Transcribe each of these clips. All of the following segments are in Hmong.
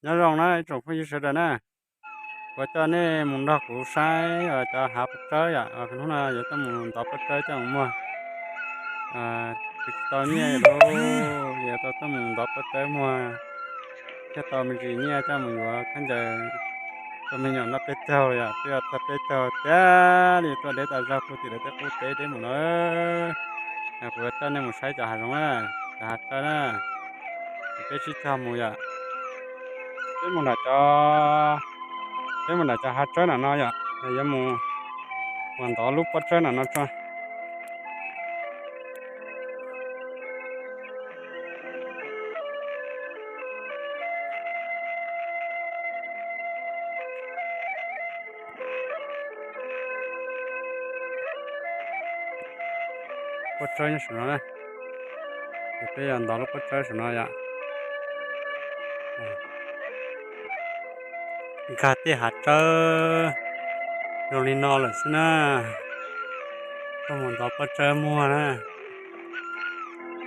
Nyob zoo na ib tsoom phooj ywg sawv daws na, kuv coj nej mus nrog kuv saib cov hav pob tsawb yom. Hnub no yuav tuaj mus ntov pob tsawb coj mus muag. Kuv tsis tau nyiaj li, yuav tau tuaj mus ntov pob tsawb muag thiaj tau me ntsis nyiaj coj mus yuav khaub ncaws rau me nyuam noj peb caug los yom. Twb yuav txog peb caug tiag li, tuaj deb tas zog puag tim lawv tej qub teb deb mus no. Kuv yuav coj nej mus saib cov hav zoov na, cov hav tsawb na, peb sib cog mus yom. Peb mus nram cov, peb mus nram cov hav tsawb nram no yom, yuav mus, mus ntov lub pob tsawb nram no tso. Pob tsawb nyob saum no na, peb yog ntov lub pob tsawb saum no yom. Nkag tej hav tsawb zoo li no lawm xwb na, tuaj mus ntov pob tsawb muag na.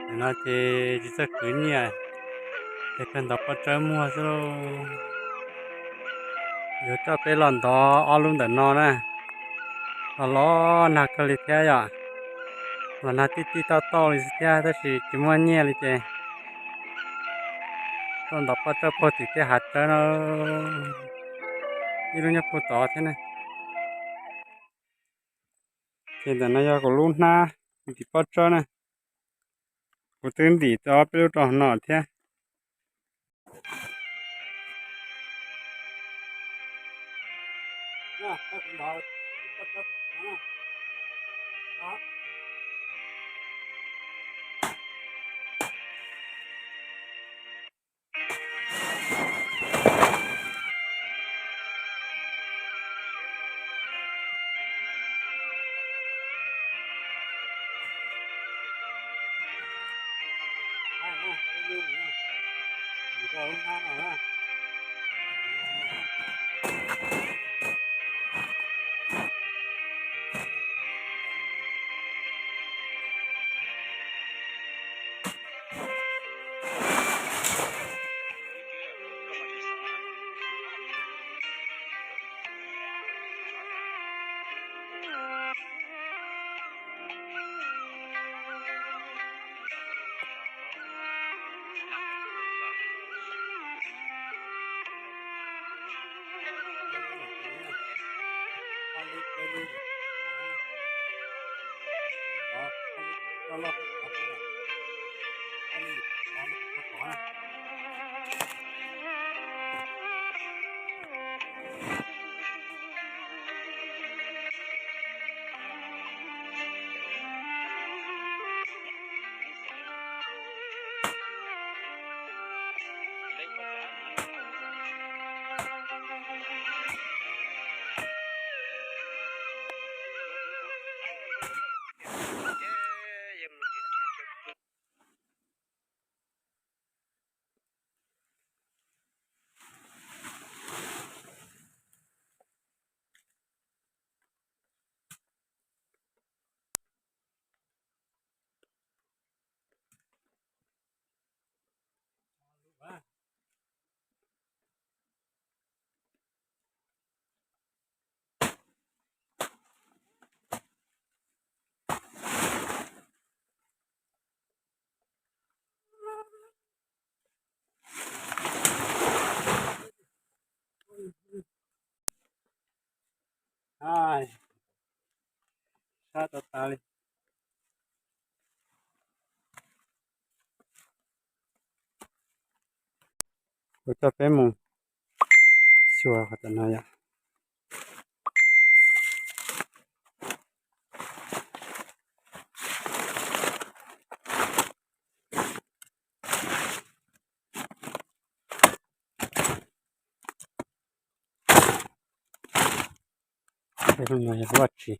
Nim no ces tsis txawj khwv nyiaj, ces kawg ntov pob tsawb muag xwb lauj. Yuav coj peb los ntov ob lub ntawm no na, los los nag kawg li thiab yom, los nag tij tij tauj tauj li xwb thiab tab sis tsis muaj nyiaj li ces tuaj ntov pob tsawb puag tim tej hav tsawb no, ib lub nyob puag tod thiab na. Ces ntawm no yog kuv lub hnab tim pob tsawb na, kuv twb ntim tau ob peb lub rau hauv no thiab. Sab tau tas li. Kuv coj peb mus xyuas qhov tom no yom. Vaj tse.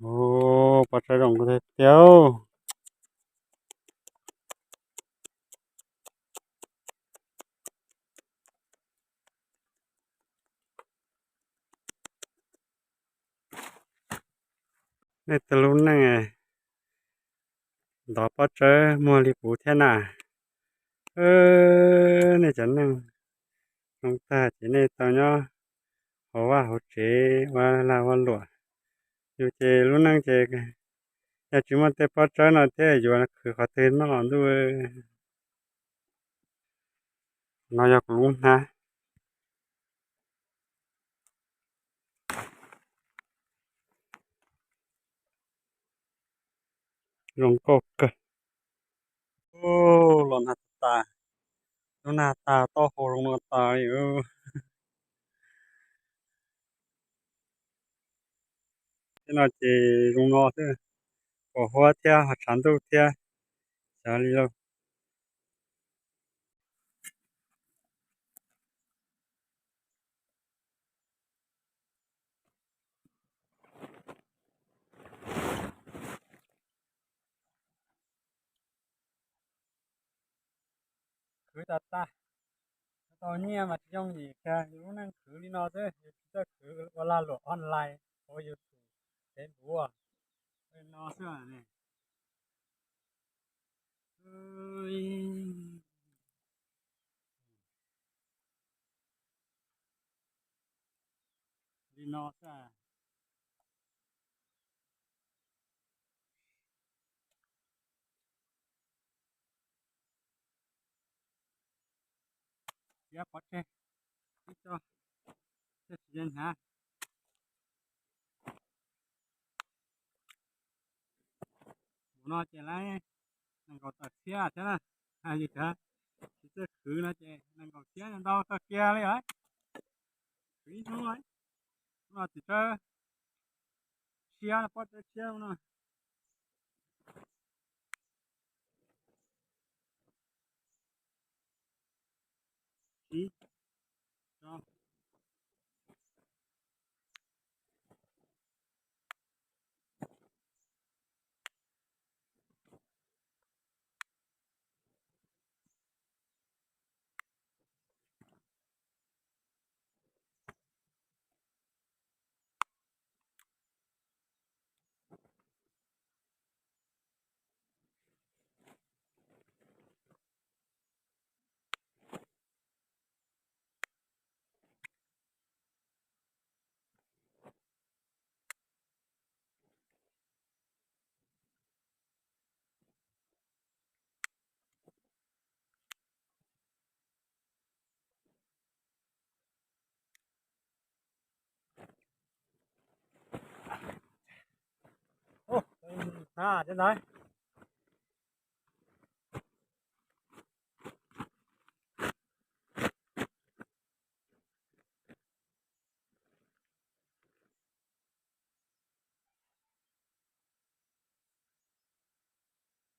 Ua, pob tsawb zoo tiag tiag. Nej tus lub neej ntov pob tsawb muag li kuv thiab na. Nej cov neej zoo tag ces nej tau nyob hauv vaj hauv tsev ua lag ua luam. Yus ces lub neej ces yog tsis muaj tej pob tsawb no thiab yuav khwv qhov twg noj ntuj. No yog kuv lub hnab. Zoo nkauj kawg. Los nag tas, lub nag tas taub hau zoo no tas li. Tej no ces zoo no xwb, pos huab thiab ho tshav ntuj thiab, xyov li lauj. Khwv tas tas, tau nyiaj mas tsis yooj yim kiag, yus lub neej khwv li no xwb, yus tsis txawj khwv ua lag luam online, ua YouTube, Facebook no xwb ne. Li no xwb. Cia pov tseg, ib tso, thiaj tsis hnyav. Mus no ces lawv nees nkaum tawm txhiab thiab na. Yus cov tsis txawj khwv no ces nees nkaum txhiab ntau kawg kiag li os. Khwv ib hnub no tsis tsawg tshiab, pob tsawb tshiab no.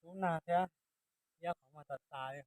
Kub nag thiab, iab qhov muag tas tas li.